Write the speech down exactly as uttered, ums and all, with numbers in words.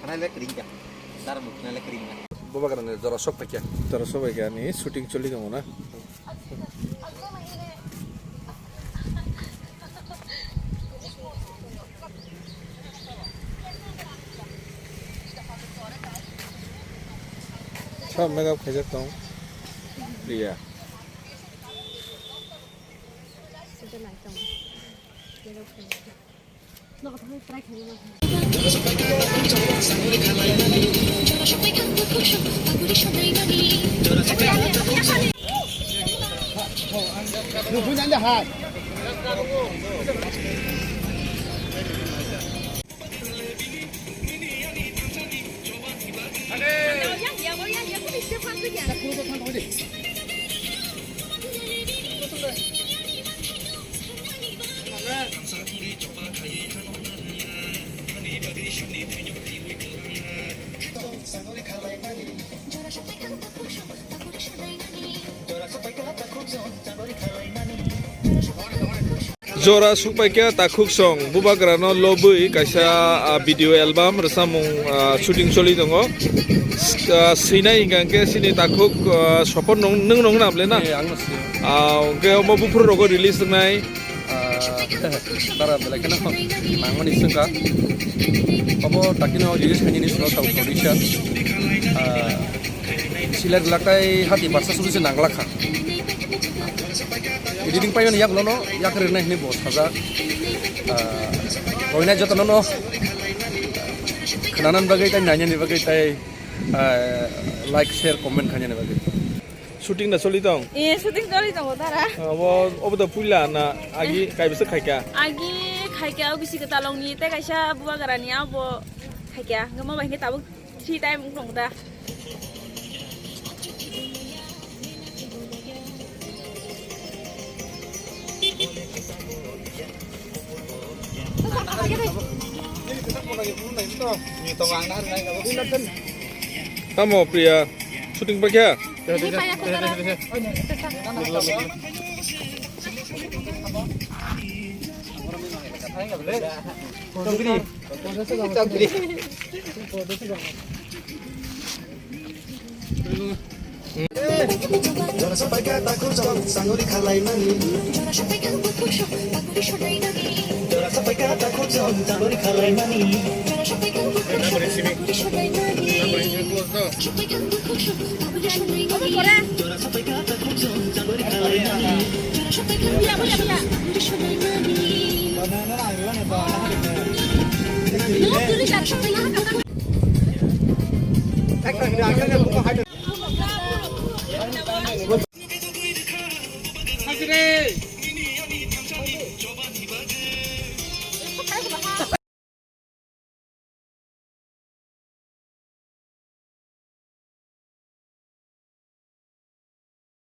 Nai le kring ka. Dar muk nai le kring ka. Bubagra ni jora sok paikha. Jora sok paikha ni shooting choli tongo na. Sa makeup khaijak tong. Priya. Jora sukpaikha takhuk song bubagrano lobwi kaisa, ah, video album rwchapmung, ah, shooting choli tongo. S-, ah, swinai hwnkha hwnkhe chini takhuk, ah, Sopon nung, nung nung nam le na? Eh, ang no sini. Ah, hwnkhe omo buphuru rogo release wngnai. Ah, dara belai kheno nangmani swngkha. Obo dakino release khainani solo tabuk producer. Ah, Siler lakai hati barsa suri se nanglakha. Editing paimani yaklono yak rwnai hinwi bo sajak. Ah, roinai jotono no khwnanani bagwi tai nainani bagwi tai, ah, like, share, comment khainani bagwi. Shooting na choli tong? Eh, shooting choli tongo dara. Abo, obo da puila na agi kaibisa khaika? Agi khaika, obo bisi kwtalongni tei kaisa bubagrani abo khaika. Hwnkhe mo bai hwnkhe tabuk Three time wng tong da. Tamo Priya, shooting paikha? Ini paya kotara. Tongri. Tongri.